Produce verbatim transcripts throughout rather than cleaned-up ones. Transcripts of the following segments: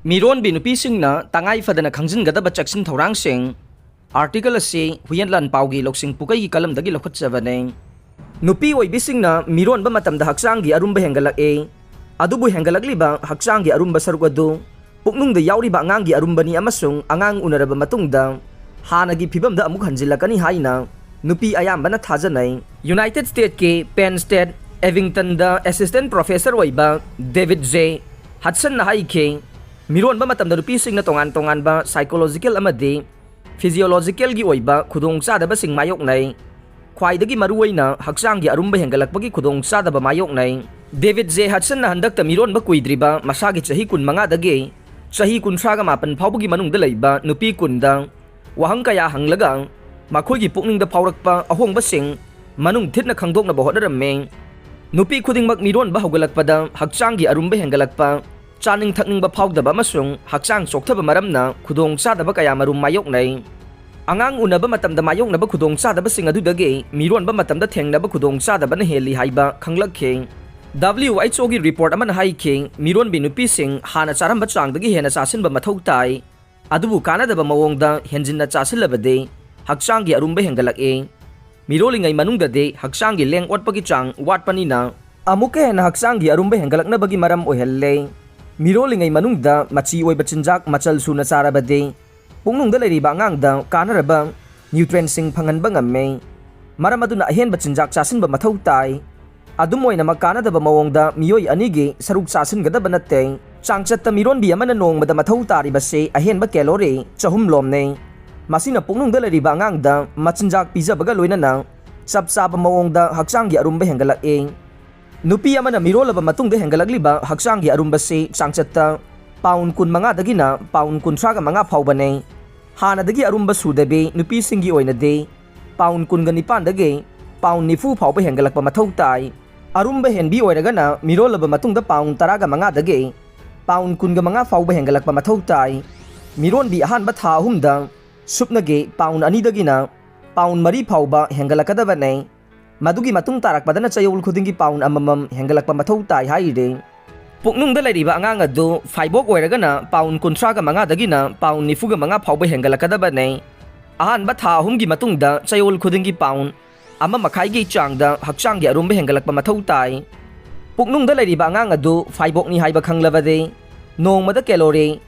ꯃꯤꯔꯣꯟꯕꯤ ꯅꯨꯄꯤꯁꯤꯡꯅ ꯇꯉꯥꯏ ꯐꯗꯅ ꯈꯪꯖꯤꯟꯒꯗꯕ ꯆꯦꯛꯁꯤꯟ ꯊꯧꯔꯥꯡꯁꯤꯡ꯫ ꯑꯥꯔꯇꯤꯀꯜ ꯑꯁꯤ ꯍꯨꯌꯦꯟ ꯂꯥꯟꯄꯥꯎꯒꯤ ꯂꯧꯁꯤꯡ ꯄꯨꯀꯩꯒꯤ ꯀꯂꯝꯗꯒꯤ ꯂꯧꯈꯠꯆꯕꯅꯤ꯫ ꯅꯨꯄꯤ ꯑꯣꯏꯕꯤꯁꯤꯡꯅ ꯃꯤꯔꯣꯟꯕ ꯃꯇꯝꯗ ꯍꯛꯆꯥꯡꯒꯤ ꯑꯔꯨꯝꯕ ꯍꯦꯟꯒꯠꯂꯛꯏ꯫ ꯑꯗꯨꯕꯨ ꯍꯦꯟꯒꯠꯂꯛꯂꯤꯕ ꯍꯛꯆꯥꯡꯒꯤ ꯑꯔꯨꯝꯕ ꯁꯔꯨꯛ ꯑꯗꯨ ꯄꯨꯛꯅꯨꯡꯗ ꯌꯥꯎꯔꯤꯕ ꯑꯉꯥꯡꯒꯤ ꯑꯔꯨꯝꯕꯅꯤ ꯑꯃꯁꯨꯡ ꯑꯉꯥꯡ ꯎꯅꯔꯕ ꯃꯇꯨꯡꯗ ꯍꯥꯟꯅꯒꯤ ꯐꯤꯕꯝꯗ ꯑꯃꯨꯛ ꯍꯟꯖꯤꯜꯂꯛꯀꯅꯤ ꯍꯥꯏꯅ ꯅꯨꯄꯤ ꯑꯌꯥꯝꯕꯅ ꯊꯥꯖꯅꯩ꯫ ꯌꯨꯅꯥꯏꯇꯦꯗ ꯁ꯭ꯇꯦꯠꯀꯤ ꯄꯦꯟ ꯁ꯭ꯇꯦꯠ ꯑꯦꯕꯤꯡꯇꯟꯗ ꯑꯦꯁꯤꯁꯇꯦꯟꯠ ꯄ꯭ꯔꯣꯐꯦꯁꯔ ꯑꯣꯏꯕ ꯗꯦꯕꯤꯗ ꯖꯦ ꯍꯗꯁꯟꯅ ꯍꯥꯏꯈꯤ, ꯃꯤꯔꯣꯟꯕ ꯃꯇꯝꯗ ꯅꯨꯄꯤꯁꯤꯡꯅ ꯇꯣꯉꯥꯟ ꯇꯣꯉꯥꯟꯕ ꯁꯥꯏꯀꯣꯂꯣꯖꯤꯀꯦꯜ ꯑꯃꯗꯤ ꯐꯤꯖꯤꯑꯣꯂꯣꯖꯤꯀꯦꯜꯒꯤ ꯑꯣꯏꯕ ꯈꯨꯗꯣꯡꯆꯥꯗꯕꯁꯤꯡ ꯃꯥꯌꯣꯛꯅꯩ꯫ ꯈ꯭ꯋꯥꯏꯗꯒꯤ ꯃꯔꯨꯑꯣꯏꯅ ꯍꯛꯆꯥꯡꯒꯤ ꯑꯔꯨꯝꯕ ꯍꯦꯟꯒꯠꯂꯛꯄꯒꯤ ꯈꯨꯗꯣꯡꯆꯥꯗꯕ ꯃꯥꯌꯣꯛꯅꯩ꯫ ꯗꯦꯕꯤꯗ ꯖꯦ ꯍꯗꯁꯟꯅ ꯍꯟꯗꯛꯇ ꯃꯤꯔꯣꯟꯕ ꯀꯨꯏꯗ꯭ꯔꯤꯕ ꯃꯁꯥꯒꯤ ꯆꯍꯤ ꯀꯨꯟꯃꯉꯥꯗꯒꯤ ꯆꯍꯤ ꯀꯨꯟꯊ꯭ꯔꯥꯒ ꯃꯥꯄꯟ ꯐꯥꯎꯕꯒꯤ ꯃꯅꯨꯡꯗ ꯂꯩꯕ ꯅꯨꯄꯤ ꯀꯨꯟꯗ ꯋꯥꯍꯪ ꯀꯌꯥ ꯍꯪꯂꯒ ꯃꯈꯣꯏꯒꯤ ꯄꯨꯛꯅꯤꯡꯗ ꯐꯥꯎꯔꯛꯄ ꯑꯍꯣꯡꯕꯁꯤꯡ ꯃꯅꯨꯡ ꯊꯤꯠꯅ ꯈꯪꯗꯣꯛꯅꯕ ꯍꯣꯠꯅꯔꯝꯃꯤ꯫ ꯅꯨꯄꯤ ꯈꯨꯗꯤꯡꯃꯛ ꯃꯤꯔꯣꯟꯕ ꯍꯧꯒꯠꯂꯛꯄꯗ ꯍꯛꯆꯥꯡꯒꯤ ꯑꯔꯨꯝꯕ ꯍꯦꯟꯒꯠꯂꯛꯄ, ꯆꯥꯅꯤꯡ ꯊꯛꯅꯤꯡꯕ ꯐꯥꯎꯗꯕ ꯑꯃꯁꯨꯡ ꯍꯛꯆꯥꯡ ꯆꯣꯛꯊꯕ ꯃꯔꯝꯅ ꯈꯨꯗꯣꯡꯆꯥꯗꯕ ꯀꯌꯥꯃꯔꯨꯝ ꯃꯥꯌꯣꯛꯅꯩ꯫ ꯑꯉꯥꯡ ꯎꯅꯕ ꯃꯇꯝꯗ ꯃꯥꯌꯣꯛꯅꯕ ꯈꯨꯗꯣꯡꯆꯥꯗꯕꯁꯤꯡ ꯑꯗꯨꯗꯒꯤ ꯃꯤꯔꯣꯟꯕ ꯃꯇꯝꯗ ꯊꯦꯡꯅꯕ ꯈꯨꯗꯣꯡꯆꯥꯗꯕꯅ ꯍꯦꯜꯂꯤ ꯍꯥꯏꯕ ꯈꯪꯂꯛꯈꯤ꯫ ꯗꯕ꯭ꯂꯤꯎ ꯑꯩꯆ ꯑꯣꯒꯤ ꯔꯤꯄꯣꯔꯠ ꯑꯃꯅ ꯍꯥꯏꯈꯤ, ꯃꯤꯔꯣꯟꯕꯤ ꯅꯨꯄꯤꯁꯤꯡ ꯍꯥꯟꯅ ꯆꯥꯔꯝꯕ ꯆꯥꯡꯗꯒꯤ ꯍꯦꯟꯅ ꯆꯥꯁꯤꯟꯕ ꯃꯊꯧ ꯇꯥꯏ, ꯑꯗꯨꯕꯨ ꯀꯥꯟꯅꯗꯕ ꯃꯑꯣꯡꯗ ꯍꯦꯟꯖꯤꯟꯅ ꯆꯥꯁꯤꯜꯂꯕꯗꯤ ꯍꯛꯆꯥꯡꯒꯤ ꯑꯔꯨꯝꯕ ꯍꯦꯟꯒꯠꯂꯛꯏ꯫ ꯃꯤꯔꯣꯜꯂꯤꯉꯩ ꯃꯅꯨꯡꯗꯗꯤ ꯍꯛꯆꯥꯡꯒꯤ ꯂꯦꯡ ꯑꯣꯠꯄꯒꯤ ꯆꯥꯡ ꯋꯥꯠꯄꯅꯤꯅ ꯑꯃꯨꯛꯀ ꯍꯦꯟꯅ ꯍꯛꯆꯥꯡꯒꯤ ꯑꯔꯨꯝꯕ ꯍꯦꯟꯒꯠꯂꯛꯅꯕꯒꯤ ꯃꯔꯝ ꯑꯣꯏꯍꯜꯂꯦ꯫ ꯃꯤꯔꯣꯜꯂꯤꯉꯩ ꯃꯅꯨꯡꯗ ꯃꯆꯤ ꯑꯣꯏꯕ ꯆꯤꯟꯖꯥꯛ ꯃꯆꯜ ꯁꯨꯅ ꯆꯥꯔꯕꯗꯤ ꯄꯨꯛꯅꯨꯡꯗ ꯂꯩꯔꯤꯕ ꯑꯉꯥꯡꯗ ꯀꯥꯟꯅꯔꯕ ꯅ꯭ꯌꯨꯇ꯭ꯔꯦꯟꯁꯤꯡ ꯐꯪꯍꯟꯕ ꯉꯝꯃꯦ꯫ ꯃꯔꯝ ꯑꯗꯨꯅ ꯑꯍꯦꯟꯕ ꯆꯤꯟꯖꯥꯛ ꯆꯥꯁꯤꯟꯕ ꯃꯊꯧ ꯇꯥꯏ꯫ ꯑꯗꯨꯝ ꯑꯣꯏꯅꯃꯛ, ꯀꯥꯟꯅꯗꯕ ꯃꯑꯣꯡꯗ ꯃꯤꯑꯣꯏ ꯑꯅꯤꯒꯤ ꯁꯔꯨꯛ ꯆꯥꯁꯤꯟꯒꯗꯕ ꯅꯠꯇꯦ꯫ ꯆꯥꯡꯆꯠꯇ ꯃꯤꯔꯣꯟꯕꯤ ꯑꯃꯅ ꯅꯣꯡꯃꯗ ꯃꯊꯧ ꯇꯥꯔꯤꯕꯁꯤ ꯑꯍꯦꯟꯕ ꯀꯦꯂꯣꯔꯤ ꯆꯍꯨꯝ ꯂꯣꯝꯅꯤ꯫ ꯃꯁꯤꯅ ꯄꯨꯛꯅꯨꯡꯗ ꯂꯩꯔꯤꯕ ꯑꯉꯥꯡꯗ ꯃꯆꯤꯟꯖꯥꯛ ꯄꯤꯖꯕꯒ ꯂꯣꯏꯅꯅ ꯆꯞ ꯆꯥꯕ ꯃꯑꯣꯡꯗ ꯍꯛꯆꯥꯡꯒꯤ ꯑꯔꯨꯝꯕ ꯍꯦꯟꯒꯠꯂꯛꯏ꯫ ꯅꯨꯄꯤ ꯑꯃꯅ ꯃꯤꯔꯣꯜꯂꯕ ꯃꯇꯨꯡꯗ ꯍꯦꯟꯒꯠꯂꯛꯂꯤꯕ ꯍꯛꯆꯥꯡꯒꯤ ꯑꯔꯨꯝꯕꯁꯤ ꯆꯥꯡꯆꯠꯇ ꯄꯥꯎꯟ ꯀꯨꯟꯃꯉꯥꯗꯒꯤꯅ ꯄꯥꯎꯟ ꯀꯨꯟꯊ꯭ꯔꯥꯒ ꯃꯉꯥ ꯐꯥꯎꯕꯅꯤ꯫ ꯍꯥꯟꯅꯗꯒꯤ ꯑꯔꯨꯝꯕ ꯁꯨꯗꯕꯤ ꯅꯨꯄꯤꯁꯤꯡꯒꯤ ꯑꯣꯏꯅꯗꯤ ꯄꯥꯎꯟ ꯀꯨꯟꯒ ꯅꯤꯄꯥꯟꯗꯒꯤ ꯄꯥꯎꯟ ꯅꯤꯐꯨ ꯐꯥꯎꯕ ꯍꯦꯟꯒꯠꯂꯛꯄ ꯃꯊꯧ ꯇꯥꯏ꯫ ꯑꯔꯨꯝꯕ ꯍꯦꯟꯕꯤ ꯑꯣꯏꯔꯒꯅ ꯃꯤꯔꯣꯜꯂꯕ ꯃꯇꯨꯡꯗ ꯄꯥꯎꯟ ꯇꯔꯥꯒ ꯃꯉꯥꯗꯒꯤ ꯄꯥꯎꯟ ꯀꯨꯟꯒ ꯃꯉꯥ ꯐꯥꯎꯕ ꯍꯦꯟꯒꯠꯂꯛꯄ ꯃꯊꯧ ꯇꯥꯏ꯫ ꯃꯤꯔꯣꯟꯕꯤ ꯑꯍꯥꯟꯕ ꯊꯥ ꯑꯍꯨꯝꯗ ꯁꯨꯞꯅꯒꯤ ꯄꯥꯎꯟ ꯑꯅꯤꯗꯒꯤꯅ ꯄꯥꯎꯟ ꯃꯔꯤ ꯐꯥꯎꯕ ꯍꯦꯟꯒꯠꯂꯛꯀꯗꯕꯅꯤ꯫ ꯃꯗꯨꯒꯤ ꯃꯇꯨꯡ ꯇꯥꯔꯛꯄꯗꯅ ꯆꯌꯣꯜ ꯈꯨꯗꯤꯡꯒꯤ ꯄꯥꯎꯟ ꯑꯃꯃꯝ ꯍꯦꯟꯒꯠꯂꯛꯄ ꯃꯊꯧ ꯇꯥꯏ ꯍꯥꯏꯔꯤ꯫ ꯄꯨꯛꯅꯨꯡꯗ ꯂꯩꯔꯤꯕ ꯑꯉꯥꯡ ꯑꯗꯨ ꯐꯥꯏꯕꯣꯛ ꯑꯣꯏꯔꯒꯅ ꯄꯥꯎꯟ ꯀꯨꯟꯊ꯭ꯔꯥꯒ ꯃꯉꯥꯗꯒꯤꯅ ꯄꯥꯎꯟ ꯅꯤꯐꯨꯒ ꯃꯉꯥ ꯐꯥꯎꯕ ꯍꯦꯟꯒꯠꯂꯛꯀꯗꯕꯅꯤ꯫ ꯑꯍꯥꯟꯕ ꯊꯥ ꯑꯍꯨꯝꯒꯤ ꯃꯇꯨꯡꯗ ꯆꯌꯣꯜ ꯈꯨꯗꯤꯡꯒꯤ ꯄꯥꯎꯟ ꯑꯃ ꯃꯈꯥꯏꯒꯤ ꯆꯥꯡꯗ ꯍꯛꯆꯥꯡꯒꯤ ꯑꯔꯨꯝꯕ ꯍꯦꯟꯒꯠꯂꯛꯄ ꯃꯊꯧ ꯇꯥꯏ꯫ ꯄꯨꯛꯅꯨꯡꯗ ꯂꯩꯔꯤꯕ ꯑꯉꯥꯡ ꯑꯗꯨ ꯐꯥꯏꯕꯣꯛꯅꯤ ꯍꯥꯏꯕ ꯈꯪꯂꯕꯗꯤ, ꯅꯣꯡꯃꯗ ꯀꯦꯂꯣꯔꯤ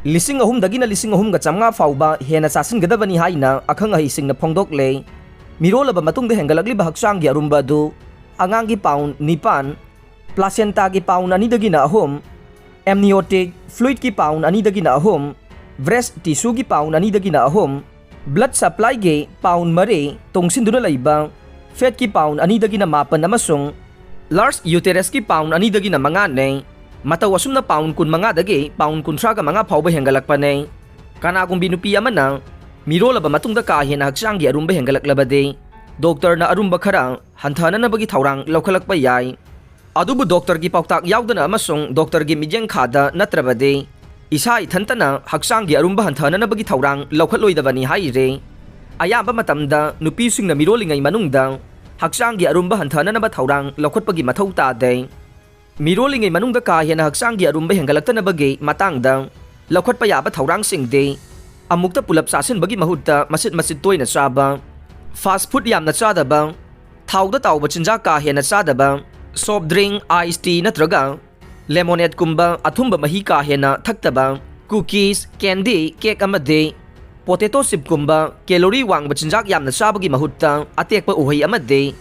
ꯂꯤꯁꯤꯡ ꯑꯍꯨꯝꯗꯒꯤꯅ ꯂꯤꯁꯤꯡ ꯑꯍꯨꯝꯒ ꯆꯥꯝꯃꯉꯥ ꯐꯥꯎꯕ ꯍꯦꯟꯅ ꯆꯥꯁꯤꯟꯒꯗꯕꯅꯤ ꯍꯥꯏꯅ ꯑꯈꯪ ꯑꯍꯩꯁꯤꯡꯅ ꯐꯣꯡꯗꯣꯛꯂꯦ꯫ ꯃꯤꯔꯣꯜꯂꯕ ꯃꯇꯨꯡꯗ ꯍꯦꯟꯒꯠꯂꯛꯂꯤꯕ ꯍꯛꯆꯥꯡꯒꯤ ꯑꯔꯨꯝꯕ ꯑꯗꯨ ꯑꯉꯥꯡꯒꯤ ꯄꯥꯎꯟ ꯅꯤꯄꯥꯟ, ꯄ꯭ꯂꯥꯁꯦꯟꯇꯥꯒꯤ ꯄꯥꯎꯟ ꯑꯅꯤꯗꯒꯤꯅ ꯑꯍꯨꯝ, ꯑꯦꯝꯅꯤꯌꯣꯇꯤꯛ ꯐ꯭ꯂꯨꯏꯗꯀꯤ ꯄꯥꯎꯟ ꯑꯅꯤꯗꯒꯤꯅ ꯑꯍꯨꯝ, ꯕ꯭ꯔꯦꯁ ꯇꯤꯁꯨꯒꯤ ꯄꯥꯎꯟ ꯑꯅꯤꯗꯒꯤꯅ ꯑꯍꯨꯝ, ꯕ꯭ꯂꯗ ꯁꯄ꯭ꯂꯥꯏꯒꯤ ꯄꯥꯎꯟ ꯃꯔꯤ, ꯇꯨꯡꯁꯤꯟꯗꯨꯅ ꯂꯩꯕ ꯐꯦꯠꯀꯤ ꯄꯥꯎꯟ ꯑꯅꯤꯗꯒꯤꯅ ꯃꯥꯄꯟ ꯑꯃꯁꯨꯡ ꯂꯥꯔꯖ ꯌꯨꯇꯦꯔꯁꯀꯤ ꯄꯥꯎꯟ ꯑꯅꯤꯗꯒꯤꯅ ꯃꯉꯥꯅꯤ꯫ ꯃꯇꯧ ꯑꯁꯨꯝꯅ ꯄꯥꯎꯟ ꯀꯨꯟꯃꯉꯥꯗꯒꯤ ꯄꯥꯎꯟ ꯀꯨꯟꯊ꯭ꯔꯥꯒ ꯃꯉꯥ ꯐꯥꯎꯕ ꯍꯦꯟꯒꯠꯂꯛꯄꯅꯤ꯫ ꯀꯅꯥꯒꯨꯝꯕꯤ ꯅꯨꯄꯤ ꯑꯃꯅ ꯃꯤꯔꯣꯜꯂꯕ ꯃꯇꯨꯡꯗ ꯀꯥ ꯍꯦꯟꯅ ꯍꯛꯆꯥꯡꯒꯤ ꯑꯔꯨꯝꯕ ꯍꯦꯟꯒꯠꯂꯛꯂꯕꯗꯤ, ꯗꯣꯛꯇꯔꯅ ꯑꯔꯨꯝꯕ ꯈꯔ ꯍꯟꯊꯅꯅꯕꯒꯤ ꯊꯧꯔꯥꯡ ꯂꯧꯈꯠꯂꯛꯄ ꯌꯥꯏ꯫ ꯑꯗꯨꯕꯨ ꯗꯣꯛꯇꯔꯒꯤ ꯄꯥꯎꯇꯥꯛ ꯌꯥꯎꯗꯅ ꯑꯃꯁꯨꯡ ꯗꯣꯛꯇꯔꯒꯤ ꯃꯤꯠꯌꯦꯡꯈꯥꯗ ꯅꯠꯇ꯭ꯔꯕꯗꯤ ꯏꯁꯥ ꯏꯊꯟꯇꯅ ꯍꯛꯆꯥꯡꯒꯤ ꯑꯔꯨꯝꯕ ꯍꯟꯊꯅꯅꯕꯒꯤ ꯊꯧꯔꯥꯡ ꯂꯧꯈꯠꯂꯣꯏꯗꯕꯅꯤ ꯍꯥꯏꯔꯤ꯫ ꯑꯌꯥꯝꯕ ꯃꯇꯝꯗ ꯅꯨꯄꯤꯁꯤꯡꯅ ꯃꯤꯔꯣꯜꯂꯤꯉꯩ ꯃꯅꯨꯡꯗ ꯍꯛꯆꯥꯡꯒꯤ ꯑꯔꯨꯝꯕ ꯍꯟꯊꯅꯅꯕ ꯊꯧꯔꯥꯡ ꯂꯧꯈꯠꯄꯒꯤ ꯃꯊꯧ ꯇꯥꯗꯦ꯫ ꯃꯤꯔꯣꯜꯂꯤꯉꯩ ꯃꯅꯨꯡꯗ ꯀꯥ ꯍꯦꯟꯅ ꯍꯛꯆꯥꯡꯒꯤ ꯑꯔꯨꯝꯕ ꯍꯦꯟꯒꯠꯂꯛꯇꯅꯕꯒꯤ ꯃꯇꯥꯡꯗ ꯂꯧꯈꯠꯄ ꯌꯥꯕ ꯊꯧꯔꯥꯡꯁꯤꯡꯗꯤ: ꯑꯃꯨꯛꯇ ꯄꯨꯂꯞ ꯆꯥꯁꯤꯟꯕꯒꯤ ꯃꯍꯨꯠꯇ ꯃꯆꯤꯠ ꯃꯆꯤꯠ ꯇꯣꯏꯅ ꯆꯥꯕ, ꯐꯥꯁ꯭ꯠ ꯐꯨꯗ ꯌꯥꯝꯅ ꯆꯥꯗꯕ, ꯊꯥꯎꯗ ꯇꯥꯎꯕ ꯆꯤꯟꯖꯥꯛ ꯀꯥ ꯍꯦꯟꯅ ꯆꯥꯗꯕ, ꯁꯣꯐ ꯗ꯭ꯔꯤꯡ, ꯑꯥꯏꯁ ꯇꯤ ꯅꯠꯇ꯭ꯔꯒ ꯂꯦꯃꯣꯅꯦꯗꯀꯨꯝꯕ ꯑꯊꯨꯝꯕ ꯃꯍꯤ ꯀꯥ ꯍꯦꯟꯅ ꯊꯛꯇꯕ, ꯀꯨꯀꯤꯁ, ꯀꯦꯟꯗꯤ, ꯀꯦꯛ ꯑꯃꯗꯤ ꯄꯣꯇꯦꯇꯣ ꯆꯤꯞꯀꯨꯝꯕ ꯀꯦꯂꯣꯔꯤ ꯋꯥꯡꯕ ꯆꯤꯟꯖꯥꯛ ꯌꯥꯝꯅ ꯆꯥꯕꯒꯤ ꯃꯍꯨꯠꯇ ꯑꯇꯦꯛꯄ ꯎꯍꯩ ꯑꯃꯗꯤ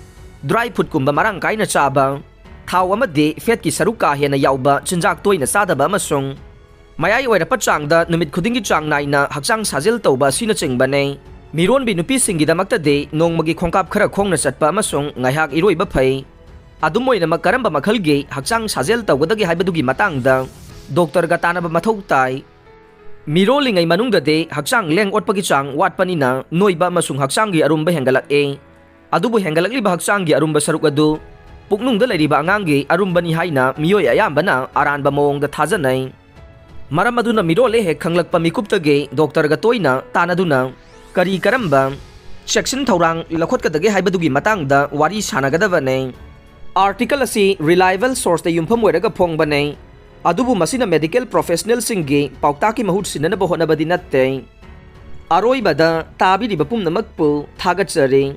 ꯗ꯭ꯔꯥꯏ ꯐ꯭ꯔꯨꯠꯀꯨꯝꯕ ꯃꯔꯥꯡ ꯀꯥꯏꯅ ꯆꯥꯕ, ꯊꯥꯎ ꯑꯃꯗꯤ ꯐꯦꯠꯀꯤ ꯁꯔꯨꯛ ꯀꯥ ꯍꯦꯟꯅ ꯌꯥꯎꯕ ꯆꯤꯟꯖꯥꯛ ꯇꯣꯏꯅ ꯆꯥꯗꯕ ꯑꯃꯁꯨꯡ ꯃꯌꯥꯏ ꯑꯣꯏꯔꯞꯄ ꯆꯥꯡꯗ ꯅꯨꯃꯤꯠ ꯈꯨꯗꯤꯡꯒꯤ ꯆꯥꯡ ꯅꯥꯏꯅ ꯍꯛꯆꯥꯡ ꯁꯥꯖꯦꯜ ꯇꯧꯕ ꯑꯁꯤꯅꯆꯤꯡꯕꯅꯤ꯫ ꯃꯤꯔꯣꯟꯕꯤ ꯅꯨꯄꯤꯁꯤꯡꯒꯤꯗꯃꯛꯇꯗꯤ ꯅꯣꯡꯃꯒꯤ ꯈꯣꯡꯀꯥꯞ ꯈꯔ ꯈꯣꯡꯅ ꯆꯠꯄ ꯑꯃꯁꯨꯡ ꯉꯥꯏꯍꯥꯛ ꯏꯔꯣꯏꯕ ꯐꯩ꯫ ꯑꯗꯨꯝ ꯑꯣꯏꯅꯃꯛ, ꯀꯔꯝꯕ ꯃꯈꯜꯒꯤ ꯍꯛꯆꯥꯡ ꯁꯥꯖꯦꯜ ꯇꯧꯒꯗꯒꯦ ꯍꯥꯏꯕꯗꯨꯒꯤ ꯃꯇꯥꯡꯗ ꯗꯣꯛꯇꯔꯒ ꯇꯥꯟꯅꯕ ꯃꯊꯧ ꯇꯥꯏ꯫ ꯃꯤꯔꯣꯜꯂꯤꯉꯩ ꯃꯅꯨꯡꯗꯗꯤ ꯍꯛꯆꯥꯡ ꯂꯦꯡ ꯑꯣꯠꯄꯒꯤ ꯆꯥꯡ ꯋꯥꯠꯄꯅꯤꯅ ꯅꯣꯏꯕ ꯑꯃꯁꯨꯡ ꯍꯛꯆꯥꯡꯒꯤ ꯑꯔꯨꯝꯕ ꯍꯦꯟꯒꯠꯂꯛꯏ꯫ ꯑꯗꯨꯕꯨ ꯍꯦꯟꯒꯠꯂꯛꯂꯤꯕ ꯍꯛꯆꯥꯡꯒꯤ ꯑꯔꯨꯝꯕ ꯁꯔꯨꯛ ꯑꯗꯨ ꯄꯨꯛꯅꯨꯡꯗ ꯂꯩꯔꯤꯕ ꯑꯉꯥꯡꯒꯤ ꯑꯔꯨꯝꯕꯅꯤ ꯍꯥꯏꯅ ꯃꯤꯑꯣꯏ ꯑꯌꯥꯝꯕꯅ ꯑꯔꯥꯟꯕ ꯃꯑꯣꯡꯗ ꯊꯥꯖꯅꯩ꯫ ꯃꯔꯝ ꯑꯗꯨꯅ ꯃꯤꯔꯣꯜꯂꯦ ꯍꯦꯛ ꯈꯪꯂꯛꯄ ꯃꯤꯀꯨꯞꯇꯒꯤ ꯗꯣꯛꯇꯔꯒ ꯇꯣꯏꯅ ꯇꯥꯟꯅꯗꯨꯅ ꯀꯔꯤ ꯀꯔꯝꯕ ꯆꯦꯛꯁꯤꯟ ꯊꯧꯔꯥꯡ ꯂꯧꯈꯠꯀꯗꯒꯦ ꯍꯥꯏꯕꯗꯨꯒꯤ ꯃꯇꯥꯡꯗ ꯋꯥꯔꯤ ꯁꯥꯟꯅꯒꯗꯕꯅꯤ꯫ ꯑꯥꯔꯇꯤꯀꯜ ꯑꯁꯤ ꯔꯤꯂꯥꯏꯕꯜ ꯁꯣꯔꯁꯇ ꯌꯨꯝꯐꯝ ꯑꯣꯏꯔꯒ ꯐꯣꯡꯕꯅꯤ꯫ ꯑꯗꯨꯕꯨ ꯃꯁꯤꯅ medical professionalꯁꯤꯡꯒꯤ ꯄꯥꯎꯇꯥꯛꯀꯤ ꯃꯍꯨꯠ ꯁꯤꯟꯅꯅꯕ ꯍꯣꯠꯅꯕꯗꯤ ꯅꯠꯇꯦ꯫ ꯑꯔꯣꯏꯕꯗ ꯇꯥꯕꯤꯔꯤꯕ ꯄꯨꯝꯅꯃꯛꯄꯨ ꯊꯥꯒꯠꯆꯔꯤ꯫